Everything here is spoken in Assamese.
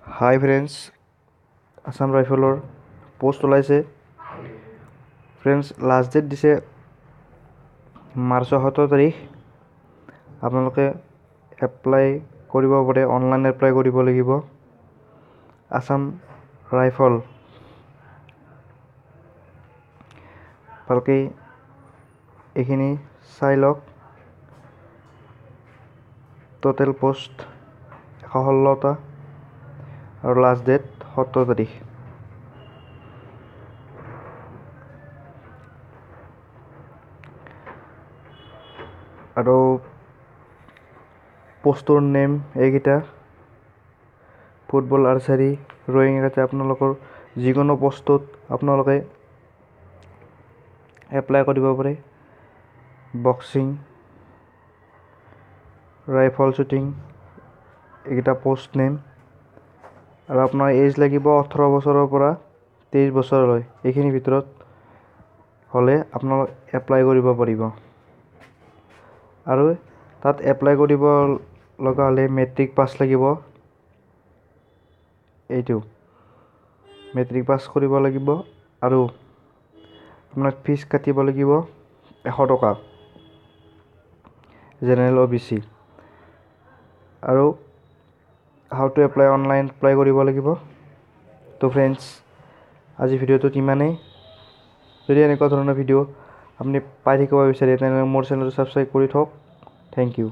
হাই ফ্ৰেণ্ডছ, আছাম ৰাইফলৰ পষ্ট ওলাইছে। ফ্ৰেণ্ডছ, লাষ্ট ডেট দিছে মাৰ্চৰ 17 তাৰিখ। আপোনালোকে এপ্লাই কৰিব পাৰে, অনলাইন এপ্লাই কৰিব লাগিব। আছাম ৰাইফল ভালকৈ এইখিনি চাই লওক। টোটেল পষ্ট 116টা আৰু লাষ্ট ডেট 17 তাৰিখ। আৰু পোষ্টৰ নেম এইকেইটা, ফুটবল, আৰ্চাৰী, ৰয়িং। এইকেইটা আপোনালোকৰ যিকোনো পষ্টত আপোনালোকে এপ্লাই কৰিব পাৰে। বক্সিং, ৰাইফল শ্বুটিং, এইকেইটা পষ্ট নেম। আৰু আপোনাৰ এজ লাগিব 18 বছৰৰ পৰা 23 বছৰলৈ, এইখিনিৰ ভিতৰত হ'লে আপোনালোক এপ্লাই কৰিব পাৰিব। আৰু তাত এপ্লাই কৰিব লগা হ'লে মেট্ৰিক পাছ লাগিব, এইটো মেট্ৰিক পাছ কৰিব লাগিব। আৰু আপোনাক ফিজ কাটিব লাগিব 100 টকা জেনেৰেল, অ' বি চি। আৰু how to apply, online apply কৰিব লাগিব। তো ফ্ৰেণ্ডছ, আজি ভিডিঅ'টোত ইমানেই। যদি এনেকুৱা ধৰণৰ ভিডিঅ' আপুনি পাই থাকিব বিচাৰে, তেনেহ'লে মোৰ চেনেলটো ছাবস্ক্ৰাইব কৰি থওক। Thank U.